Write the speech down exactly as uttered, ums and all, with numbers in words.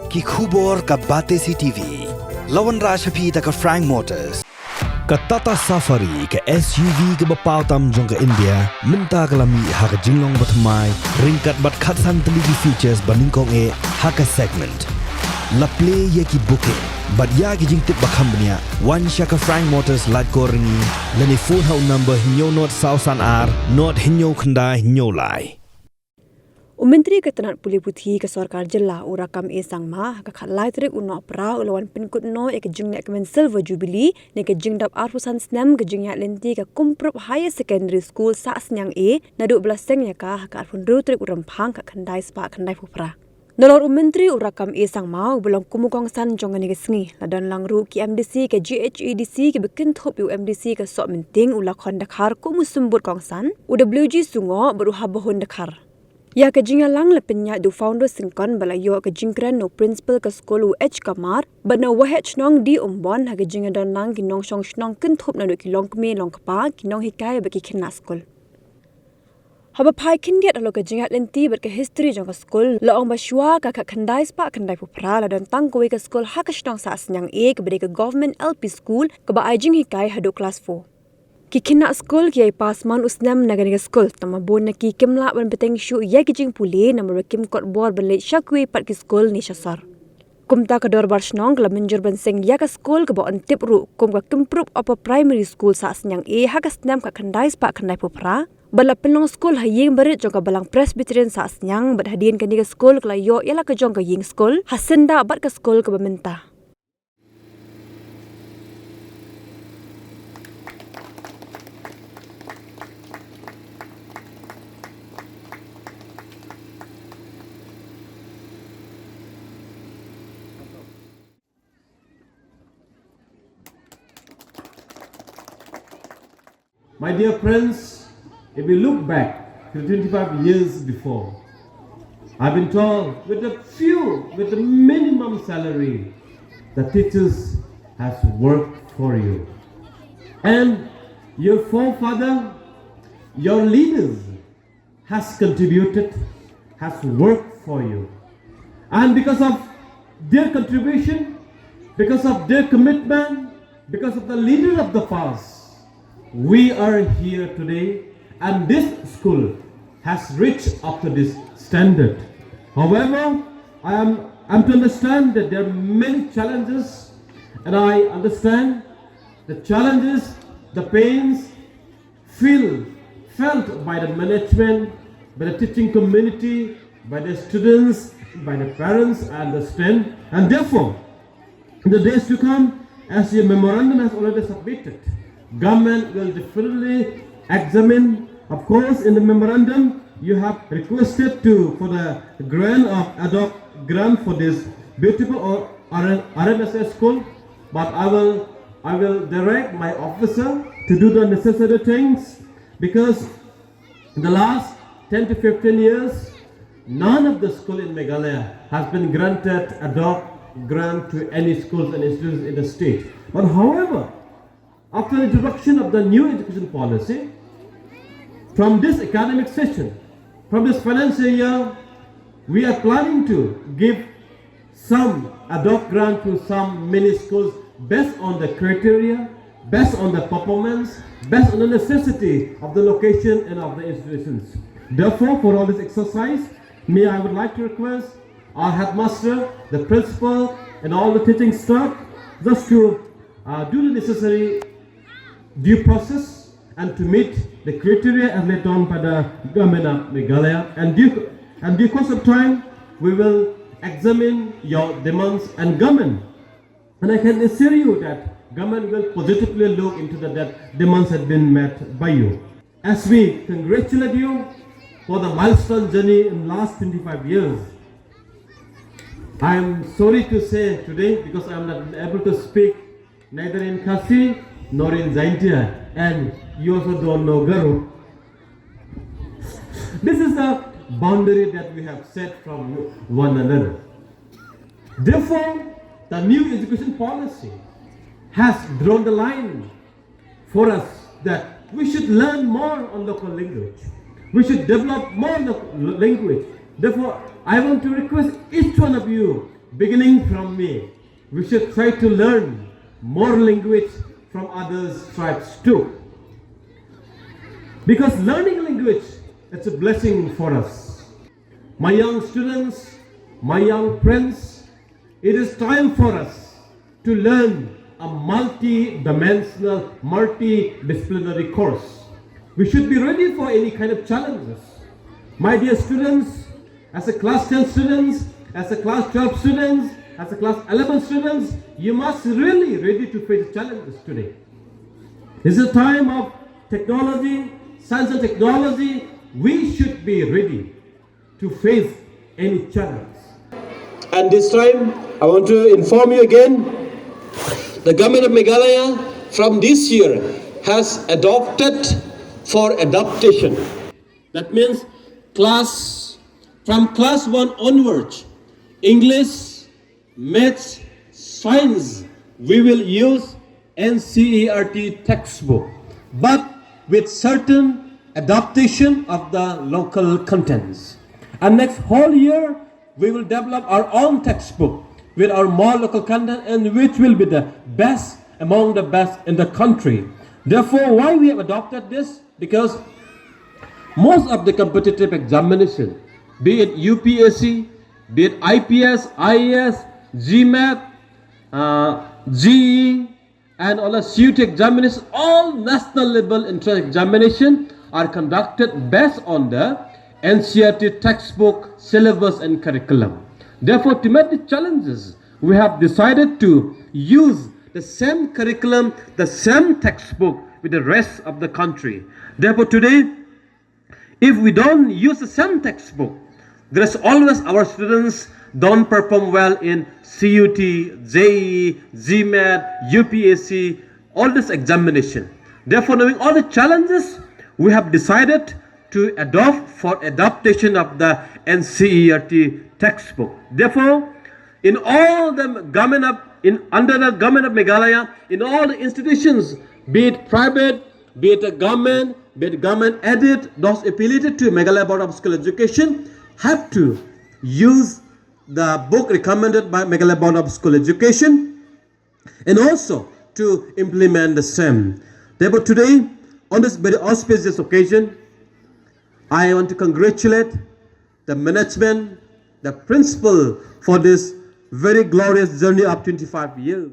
Ki khubor ka Batesi T V. La wanrah sha phi da ka Frank Motors. Ka Tata Safari, ka S U V kaba paw tam jong ka India, mynta ka la mih ha ka jinglong bathymmai, ryngkat bad khatsan tylli ki features ba nyngkong eh ha ka segment. La plie ïa ki booking bad ïa ki jingtip ba kham bniah, wan sha ka Frank Motors Laitkor Ryngi, lane phone ha u number hynñiew nod saw san ar nod hynñiew khyndai hynñiew lai. U Myntri ka tnat pule puthi ka sorkar jylla u Rakkam A Sangma, ha ka khatlai tarik u Nohprah u la wan pynkut noh ïa ka jingleh kmen Silver Jubilee ne ka jingdap arphew san snem ka jingïaid lynti ka Kumprop Higher Secondary School Sahsniang A, naduh ba la seng ïa ka ha ka arphew hynriew tarik u Rymphang ka khyndai spah khyndaiphew phra. Nalor u Myntri u Rakkam A Sangma uba long kum u kongsan jong kane ka sngi, la don lang ruh ki M D C ka G H A D C kiba kynthup ïa u M D C ka Sohmynting u Lakhon Dkhar kum u symbud kongsan, u W G Sungoh bad u Habahun Dkhar. Ïa ka jingïalang la pynïaid da u founder syngkon ba la ïoh ka jingkren na u principal ka skul u H Kamar bad na u Waheh Shnong D Umbon ha ka jingïadon lang ki nongshong shnong kynthup naduh ki longkmie longkpa, ki nonghikai bad ki khynnah skul. Haba phai khyndiat halor ka jingïaid lynti bad ka history jong ka skul, la ong ba shuwa ka khatkhyndai spah khyndaiphew phra la don tang kawei ka skul ha ka shnong Sahsniang A kaba dei ka Government L P School kaba ai jinghikai haduh klas four. Ki khynnah skul ki ïai pass man u snem na kane ka skul, tangba bun na ki kim lah ban bteng shuh ïa ki jingpule namar ba kim kot bor ban leit sha kiwei pat ki skul ne sha sor. Kumta ka Dorbar Shnong ka la mynjur ban seng ïa ka skul kaba yn tip ruh kum ka Kumprop Upper Primary School Sahsniang A ha ka snem khatkhyndai spah khyndaiphew phra, bad la pynlong skul ha ïing barit jong ka Balang Presbyterian Sahsniang, bad hadien kane ka skul ka la ïoh ïa la ka jong ka ïing skul ha syndah bad ka skul kaba mynta. My dear friends, if we look back to twenty-five years before, I've been told, with a few, with a minimum salary, the teachers has worked for you. And your forefather, your leaders has contributed, has worked for you. And because of their contribution, because of their commitment, because of the leader of the past, we are here today, and this school has reached up to this standard. However, I am, I'm to understand that there are many challenges, and I understand the challenges, the pains, feel felt by the management, by the teaching community, by the students, by the parents, I understand. And therefore, in the days to come, as your memorandum has already submitted, government will definitely examine. Of course, in the memorandum, you have requested to for the grant of ad hoc grant for this beautiful or R M S A school, but I will I will direct my officer to do the necessary things, because in the last ten to fifteen years, none of the school in Meghalaya has been granted ad hoc grant to any schools and institutions in the state. But however, after the introduction of the new education policy, from this academic session, from this financial year, we are planning to give some ad hoc grant to some mini schools based on the criteria, based on the performance, based on the necessity of the location and of the institutions. Therefore, for all this exercise, may I would like to request our headmaster, the principal, and all the teaching staff just to uh, do the necessary due process and to meet the criteria as laid down by the government of Meghalaya. And due, and due course of time, we will examine your demands and government. And I can assure you that government will positively look into the, that demands have been met by you. As we congratulate you for the milestone journey in last twenty-five years, I am sorry to say today, because I am not able to speak neither in Khasi nor in Jaintia, and you also don't know Garo. This is the boundary that we have set from one another. Therefore, the new education policy has drawn the line for us that we should learn more on local language. We should develop more local language. Therefore, I want to request each one of you, Beginning from me, we should try to learn more language from others tribes too. Because learning language, it's a blessing for us. My young students, my young friends, it is time for us to learn a multi-dimensional, multidisciplinary course. We should be ready for any kind of challenges. My dear students, as a class ten students, as a class twelve students, as a class eleven students, you must really ready to face challenges today. This is a time of technology, science and technology. We should be ready to face any challenge. And this time, I want to inform you again, the government of Meghalaya from this year has adopted for adaptation. That means class, from class one onwards, English, maths, science, we will use N C E R T textbook, but with certain adaptation of the local contents. And next whole year, we will develop our own textbook with our more local content, and which will be the best among the best in the country. Therefore, why we have adopted this? Because most of the competitive examination, be it U P S C, be it I P S, I A S, GMAT, uh, G E, and all the C U T examinations, all national level entrance examination are conducted based on the N C E R T textbook, syllabus, and curriculum. Therefore, to meet the challenges, we have decided to use the same curriculum, the same textbook with the rest of the country. Therefore, today, if we don't use the same textbook, there's always our students don't perform well in C U T, J E E, GMAT, U P S C, all this examination. Therefore, knowing all the challenges, we have decided to adopt for adaptation of the N C E R T textbook. Therefore, in all the government of, in under the government of Meghalaya, in all the institutions, be it private, be it a government, be it government aided, those affiliated to Meghalaya Board of School Education, have to use the book recommended by Meghalaya Board of School Education, and also to implement the same. Therefore, today, on this very auspicious occasion, I want to congratulate the management, the principal for this very glorious journey of twenty-five years.